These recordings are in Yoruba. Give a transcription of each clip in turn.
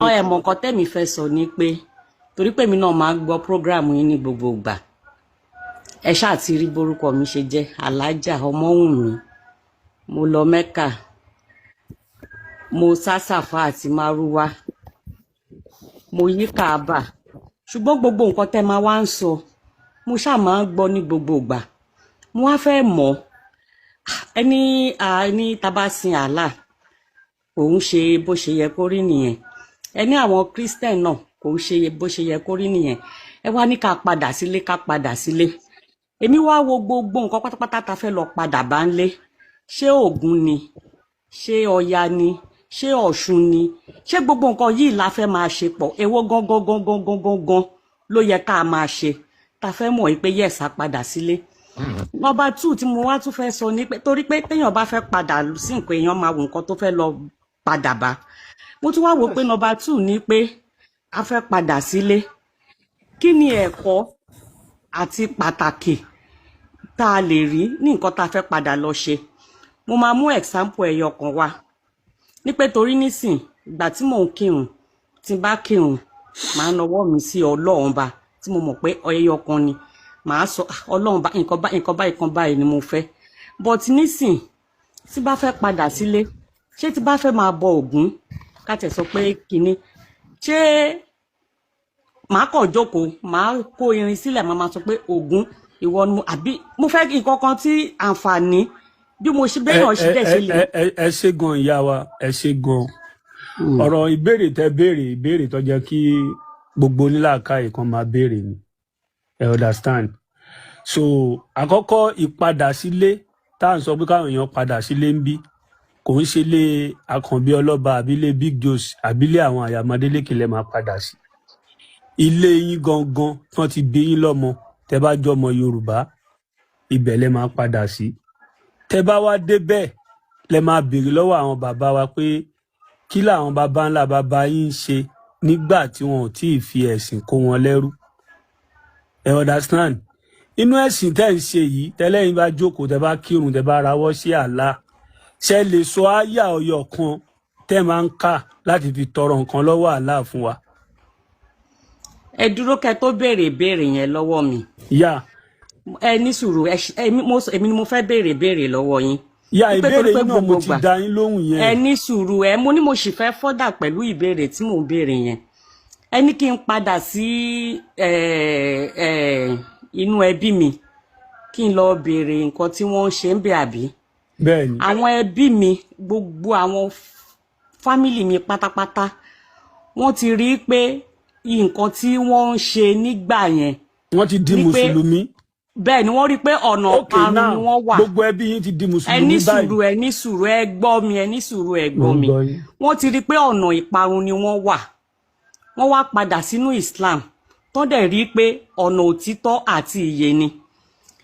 Ẹ mọ nǹkan tẹ́mi fẹ́ sọ ni pé, torí pé mi náà máa ń gbọ́ program yín ní gbogbo ìgbà, ẹ ṣáà ti rí borúkọ mi ṣe jẹ́, Alájà Ọmọ́wùnmí. Mo lọ Mẹ́kà, mo sá Sàfà àti Márúwá, mo yí Káàbà, ṣùgbọ́n gbogbo nǹkan tẹ́ máa wá ń sọ, mo ṣáà máa ń gbọ́ ní gbogbo ìgbà. Mo wá fẹ́ mọ̀, ẹni ẹni tá bá sin Allah, kò ń ṣe bó ṣe yẹ kó rí nìyẹn. Ẹni àwọn Christian náà, kò ń ṣe bó ṣe yẹ kó rí nìyẹn. Ẹ wá ní ká padà sílé, ká padà sílé. Èmi wá wo gbogbo nǹkan pátápátá tá fẹ́ lọ padà bá ń lé. Ṣé Ògún ni? Ṣé Ọya ni? Ṣé Ọ̀ṣun ni? Ṣé gbogbo nǹkan yìí la fẹ́ máa ṣe pọ̀? Èwo gangan gangan gangan gan ló yẹ ká máa ṣe tá fẹ́ mọ̀ pé yes, á padà sílé? Number two tí mo wá tún fẹ́ sọ ni pé, torí pé téèyàn bá fẹ́ padà sí nǹkan, èèyàn máa wo nǹkan tó fẹ́ lọ padà bá. Mo tún wá wò pé number two ni pé a fẹ́ padà sílé, kí ni ẹ̀kọ́ àti pàtàkì tá a lè rí ní nǹkan tá a fẹ́ padà lọ ṣe? Mo máa mú example ẹyọ kan wá ní pé, torí nísìn, ìgbà tí mò ń kírun, tí n bá kírun, màá nawọ́ mi sí Ọlọ́run ba tí mo mọ̀ pé ẹyọ kan ni. Màá sọ, "Ah, Ọlọ́run bá nǹkan bá nǹkan báyìí kan báyìí ni mo fẹ́." But nísìn, tí bá fẹ́ padà sílé, ṣé tí bá fẹ́ máa bọ Ògún, ká tẹ̀ sọ pé kinní, ṣé màá kàn jókòó, màá kó irin sílẹ̀, màá máa sọ pé Ògún, ìwọ ni mo, àbí mo fẹ́ nǹkan kan tí àǹfààní bí mo ṣe Ẹ béèyàn ṣe ẹ dẹ̀ ẹ ṣe lè. ẹ ẹ ẹ ṣé gan, ìyá wa, ẹ ṣé gan. Ọ̀rọ̀ ìbéèrè tẹ béèrè, ìbéèrè tó jẹ́ kí gbogbo onílàákàyè kan máa béèrè ni, ẹ understand? So àkọ́kọ́, ìpadà sílé tá à ń sọ pé káwọn èèyàn padà sílé ń bí, kò ń ṣe lé Àkànbí Ọlọ́ba, àbílé Big Joes, àbílé àwọn Àyàmọdélékè lẹ máa padà sí. Ilé yín gangan tí wọ́n ti bí yín lọ́mọ, tẹ́ bá jọmọ Yorùbá, ibẹ̀ lẹ máa padà sí. Tẹ́ bá wá débẹ̀, lẹ máa béèrè lọ́wọ́ àwọn bàbá wa pé kí làwọn bàbá ńlá bàbá yín ń ṣe nígbà tí wọn ò tí ì fi ẹ̀sìn kó wọn lẹ́rú. Ẹ understand? Inú ẹ̀sìn tẹ́ ń ṣe yìí, tẹ́lẹ̀yìn bá jókòó, tẹ́ bá kírun, tẹ́ bá rawọ́ sí Allah, ṣe lè sọ áyà ọyọ kan tẹ́ máa ń kà láti fi tọrọ nǹkan lọ́wọ́ Allah fún wa? Ẹ dúró kẹ́ tó béèrè ìbéèrè yẹn lọ́wọ́ mi. Yà. Ẹ ní sùúrù. Èmi ni mo fẹ́ béèrè ìbéèrè lọ́wọ́ yín. Yà. Wípé ìbéèrè torí pé yín náà mo gbogbo ti gbà dá yín lóhùn ẹ yẹn. Ní sùúrù. Ẹ mo ní mo sì fẹ́ fọ́dà pẹ̀lú ìbéèrè tí mò ń béèrè yẹn. Ẹ ní kí n padà sí ẹ ẹ inú ẹbí mi, kí n lọ béèrè nǹkan tí wọ́n ń ṣe ń bẹ̀, àbí? Bẹ́ẹ̀ ni. Àwọn ẹbí mi, gbogbo àwọn family mi pátápátá, wọ́n ti rí i pé nǹkan tí wọ́n ń ṣe nígbà yẹn Wọ́n ti di ní pé mùsùlùmí. Bẹ́ẹ̀ ni, wọ́n rí i pé ọ̀nà Okay. parun ni Now wọ́n wà. gbogbo ẹbí yín ti di Ẹ ní mùsùlùmí báyìí? sùúrù, ẹ ní sùúrù, ẹ gbọ́ mi, ẹ ní sùúrù, ẹ Mo gbọ́ ń mi. gbọ́ yín. Wọ́n ti rí i pé ọ̀nà ìparun ni wọ́n wà. Wọ́n wá padà sínú Islam, tó dẹ̀ rí i pé ọ̀nà òtítọ́ àti ìyè ni.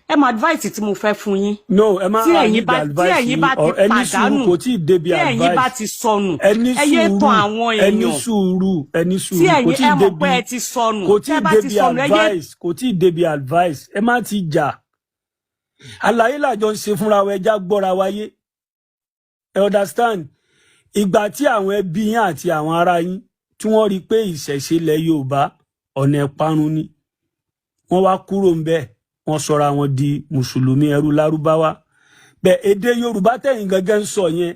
Ẹ mọ advice tí mo fẹ́ fún yín? No, ẹ má Tí à ẹ̀yin níbi bá tí advice ẹ̀yin yín. bá ti Ẹ ní sùúrù, pàdánù, kò tí ì débi tí ẹ̀yin bá advice. ti sọnù, Ẹ ní ẹ yé sùúrù, tan àwọn ẹ ní èèyàn. sùúrù, ẹ ní Tí sùúrù, kò ẹ̀yin tí ì ẹ mọ̀ débi pé ẹ ti sọnù, kò tí tẹ́ ì bá ti débi sọnù, ẹ yé advice, kò tí ì débi advice. Ẹ má ti jà. Àlàyé làjọ ń ṣe fúnra wa, ẹja gbọ́ra wáyé. Ẹ understand? Ìgbà tí àwọn ẹbí yín àti àwọn ará yín tí wọ́n rí i pé ìṣẹ̀ṣe ilẹ̀ Yorùbá, ọ̀nà ìparun ni, wọ́n wá kúrò ń bẹ́ẹ̀, wọ́n sọra wọn di mùsùlùmí, ẹrú lárúbáwá. Bẹ́ẹ̀ èdè Yorùbá tẹ̀yìn gẹ́gẹ́ ń sọ yẹn,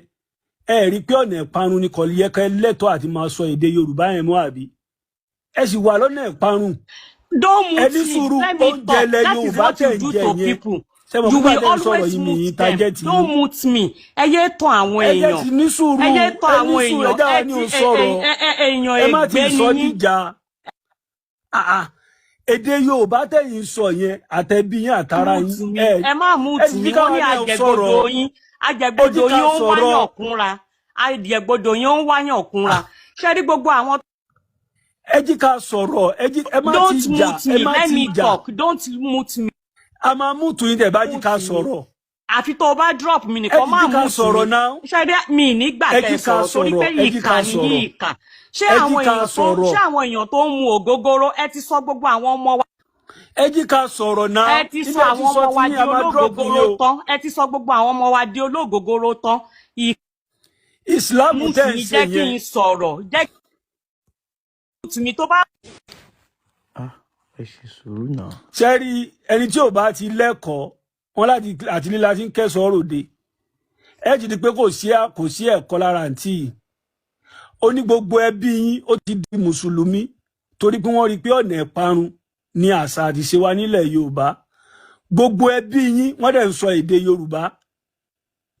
ẹ rí i pé ọ̀nà ìparun ni, kò yẹ kẹ́ lẹ́tọ̀ọ́ àti máa sọ èdè Yorùbá yẹn mọ́, àbí? Ẹ sì wà lọ́nà ìparun. Don't Ẹ mute ní me. sùúrù. Let me Oúnjẹ talk. ilẹ̀ That is Yorùbá what tẹ̀ you ń do jẹ to yẹn people. ṣé mo You kí will bàtẹ́ ń sọ̀rọ̀ always yìí mi mute yìí them. target Don't yín. mute me. Ẹ yé tàn àwọn Ẹ jẹ́ èèyàn. ti ní sùúrù. Ẹ yé tàn Ẹ ní àwọn sùúrù, ẹ èèyàn. jáwa Ẹ ní ti ò sọ̀rọ̀. ẹ èèyàn Ẹ má ti ègbé sọ ni yín. díjà. Ah, ah. Èdè Yorùbá tẹ̀yìn sọ yẹn, àtẹ̀bí yín àtàrà Mute yín mi. ẹ Ẹ má ẹ mute jí mi. Wọ́n káwa ní ní ẹ àjẹgbodò sọ̀rọ̀. yín. Ẹ jí Àjẹgbodò ká yín ó ń sọ̀rọ̀. wáyàn kúnra. Àjẹgbodò yín ó ń wáyàn kúnra. Ṣé rí gbogbo àwọn Ẹ jí ká sọ̀rọ̀. Ẹ jí, ẹ má ti Don't jà. mute Ẹ me. má Let ti me jà. talk. Don't mute me. A máa mute yín tẹ̀ bá jí ká Mute mi. sọ̀rọ̀. Àfi tó o bá drop mi Ẹ nìkan, jí má ká mute sọ̀rọ̀ mi. náà. Ṣé rí mi nígbà Ẹ tẹ́ jí ká sọ̀rọ̀, torí sọ̀rọ̀. pé Ẹ jí ìkà ká ni yín, sọ̀rọ̀. ìkà. Ṣé Ẹ jí àwọn ká èèyàn tó sọ̀rọ̀. Ṣé àwọn èèyàn tó ń mu ògógóró, ẹ ti sọ gbogbo àwọn ọmọ wa Ẹ jí ká sọ̀rọ̀ náà. Ẹ ti Ilé sọ ẹ ti àwọn sọ ọmọ tí wa yín, di a máa drop yín ológógóró o. tán. Ẹ ti sọ gbogbo àwọn ọmọ wa di ológógóró tán. Ìsìláàmù Mute tẹ̀ ń mi, ṣe jẹ́ kí yẹn n sọ̀rọ̀. Jẹ́ mute mi tó bá Ah, ẹ ṣe sùúrù náà. Ṣe rí ẹni tí ò bá ti lẹ́kọ̀ọ́ wọn láti àti líla ti ń kẹsàn-án ròde, ẹ ti di pé kò sí ẹ̀kọ́ lára àǹtí yìí. Ó ní gbogbo ẹbí yín ó ti di mùsùlùmí torí pé wọ́n rí i pé ọ̀nà ìparun ní àṣà àti ìṣe wa nílẹ̀ Yorùbá. Gbogbo ẹbí yín, wọ́n dẹ̀ ń sọ èdè Yorùbá,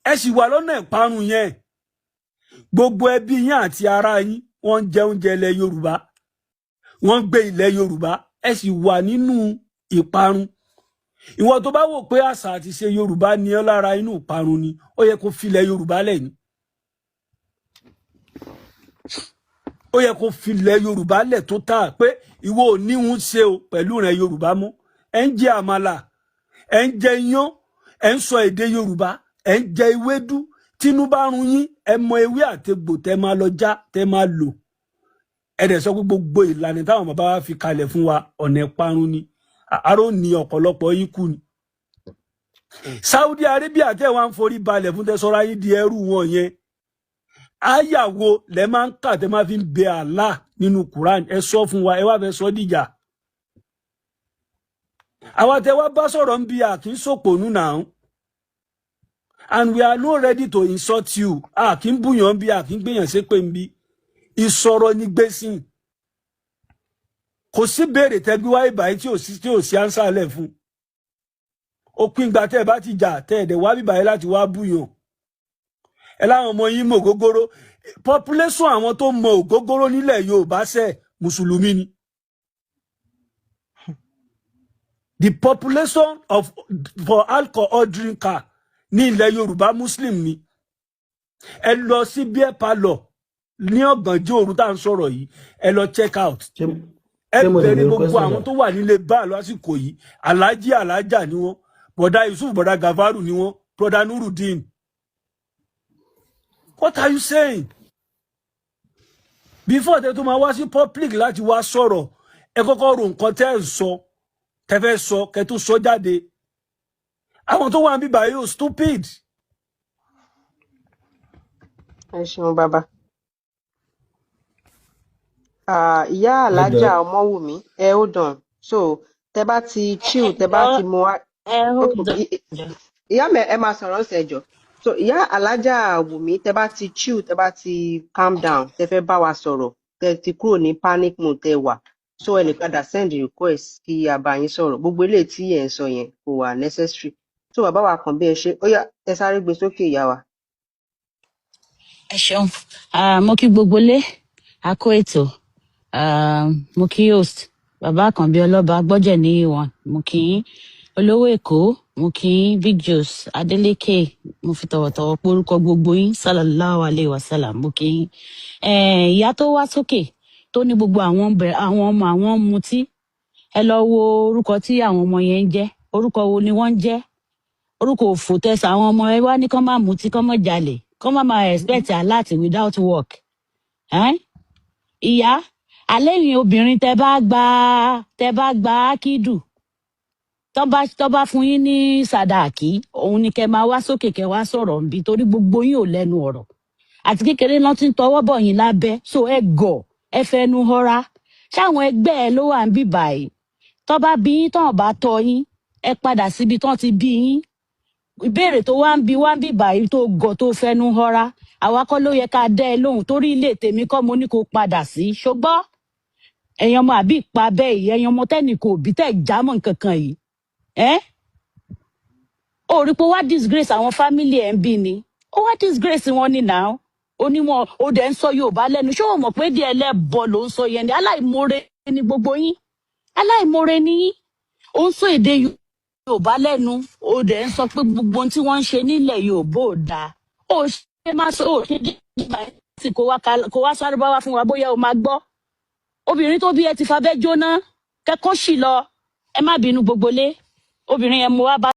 ẹ sì wà lọ́nà ìparun yẹn. Gbogbo ẹbí yín àti ará yín, wọ́n ń jẹ oúnjẹ ilẹ̀ Yorùbá, wọ́n ń gbé ilẹ̀ Yorùbá, ẹ sì wà nínú ìparun. Ìwọ tó bá wò pé àṣà àti ìṣe Yorùbá ní ọ lára, inú ìparun ni ó yẹ kó filẹ̀ Yorùbá lẹ̀ ni. Ó yẹ kó filẹ̀ Yorùbá lẹ̀ tó tà pé ìwọ ò ní ń ṣe o pẹ̀lú rẹ̀ Yorùbá mọ́. Ẹ ń jẹ àmàlà, ẹ ń jẹ iyán, ẹ ń sọ èdè Yorùbá, ẹ ń jẹ ewédú. Tínú bá run yín, ẹ mọ ewé àtegbò tẹ máa lọ já, tẹ máa lò. Ẹ dẹ̀ sọ pé gbogbo ìlànà táwọn bàbá wa fi kalẹ̀ fún wa, ọ̀nà ìparun ni. Àárò ní ọ̀pọ̀lọpọ̀ yín kú ni. Saudi Arabia tẹ́ wá ń forí balẹ̀ fún, tẹ́ sọ́ra yín di ẹrú wọn yẹn, àyàwó lẹ máa ń kà tẹ́ máa fi ń bẹ Allah nínú Quran? Ẹ sọ fún wa. Ẹ wá fẹ́ sọ dìjà. Àwa tẹ́ wá bá sọ̀rọ̀ ń bi àkín sòpònú náà, and we are not ready to insult you. Àkín búyàn ń bí, àkín gbéyàn ṣépè ń bí. Ìsọ̀rọ̀ ní gbèsìn. Kò sí béèrè tẹ́gbí wáyé báyìí tí ò sí answer lẹ̀ fún. Òpin ìgbà tẹ́ ẹ bá ti jà, tẹ́ ẹ dẹ̀ wá bíbáyìí láti wá búyàn. Ẹ láwọn ọmọ yín mọ ògógóró. Population àwọn tó mọ ògógóró nílẹ̀ Yorùbá sẹ́, mùsùlùmí ni. The population of for alcohol drinker ní ilẹ̀ Yorùbá, muslim ni. Ẹ lọ sí beer parlour ní ọ̀gànjọ́ òru tá à ń sọ̀rọ̀ yìí, ẹ lọ check out. Ṣé Ẹ ṣé mo lè bẹ̀rẹ̀ béèrè gbogbo question àwọn sir? tó wà nílé báà lásìkò yìí, aláàjì, aláàjà ni wọ́n, bọ̀dá Yusuf, bọ̀dá Gavaru ni wọ́n, bọ̀dá Nurudeen. What are you saying? Before tẹ tó máa wá sí public láti wá sọ̀rọ̀, ẹ kọ́kọ́ ro nǹkan tẹ́ ẹ sọ, tẹ́ fẹ́ sọ, kẹ́ tó sọ jáde. Àwọn tó wà ń bíbá yóò stupid. Ẹ ṣeun, bàbá. Ah, ìyá Ẹ alájà jọ̀ọ́. Ọmọwùmí, ẹ hold on. So tẹ bá ti chill, tẹ bá ti mu wá. Ẹ hold on. Ìyá mi, ẹ máa sọ̀rọ̀ ọ̀sẹ̀ ẹjọ́. So ìyá alájà Wùmí, tẹ bá ti chill, tẹ bá ti calm down, tẹ fẹ́ bá wa sọ̀rọ̀, tẹ ti kúrò ní panic mode tẹ wà, so ẹ lè padà send request kí a bá yín sọ̀rọ̀. Gbogbo eléyìí tí ẹ̀ ń sọ yẹn kò wà necessary. So bàbá wa kàn bí ẹ ṣe, ó yá, ẹ sáré gbé sókè, ìyá wa. Ẹ ṣeun. Ah, mo kí gbogbo lé àkó ètò. Ah, mo kí host, bàbá Àkànbí Ọlọ́ba gbọ́jẹ̀ ní ìwọ̀n, mo kí yín, olówó Èkó, mo kí yín, Big Jos Adeleke, mo fi tọ̀wọ̀tọ̀wọ̀ porúkọ gbogbo yín, sallallahu alayhi wa sallam, mo kí yín. Eh, ìyá tó wá sókè tó ní gbogbo àwọn àwọn ọmọ àwọn mutí, ẹ lọ wo orúkọ tí àwọn ọmọ yẹn ń jẹ́. Orúkọ wo ni wọ́n ń jẹ́? Orúkọ òfò tẹsán. Àwọn ọmọ ẹ wá ní kán má mutí, kán má jalè, kán má máa expect alert without work. Eh? Ìyá alẹ́ yìí, obìnrin tẹ bá gba ákídù, tọ́ bá fún yín ní sàdáàkì, òun ni kẹ máa wá sókè, kẹ wá sọ̀rọ̀ nbí, torí gbogbo yín ò lẹ́nu ọ̀rọ̀. Àti kékeré náà ti ń tọwọ́ bọ̀ yín lábẹ́, so ẹ gọ̀, ẹ fẹnu họra. Ṣáwọn ẹgbẹ́ ẹ ló wà ń bí báyìí? Tọ́ bá bí yín, tọ́ bá tọ́ yín, ẹ padà síbi tán ti bí yín. Ìbéèrè tó wá ń bi wá ń bì báyìí, tó gọ̀, tó fẹnu họra, àwa kọ́ ló yẹ ká dẹ́ ẹ lóhùn, torí ilé tèmi kọ́ mo ní kó padà sí. Ṣùgbọ́n ẹ̀yin ọmọ àbí ìpa bẹ́ẹ̀ yìí, ẹ̀yin ọmọ tẹ́nì kò bí tẹ́ jámọ́ nǹkan kan yìí, ẹ́ ó rí pé ó wá disgrace àwọn family ẹ̀ ń bí ni, ó wá disgrace wọn ní náà. Onímọ̀ ó dẹ̀ ń sọ Yorùbá lẹ́nu. Ṣé o mọ̀ pé díẹ̀ lẹ́bọ ló ń sọ yẹn ni? Aláìmoore ni gbogbo yín, aláìmoore ni yín. Ó ń sọ èdè Yorùbá lẹ́nu, ó dẹ̀ ń sọ pé gbogbo ohun tí wọ́n ń ṣe nílẹ̀ Yorùbá ò dáa. Ó ṣe má sọ, ó ṣe dígbà tí kó wá sáré bá wá fún wa, bóyá o máa gbọ́. Obìnrin tó bí ẹ ti fabẹ́ jóná kẹ́kọ̀ọ́ sì lọ. Ẹ má bínú, gbogbo lé, obìnrin yẹn mo wá bá.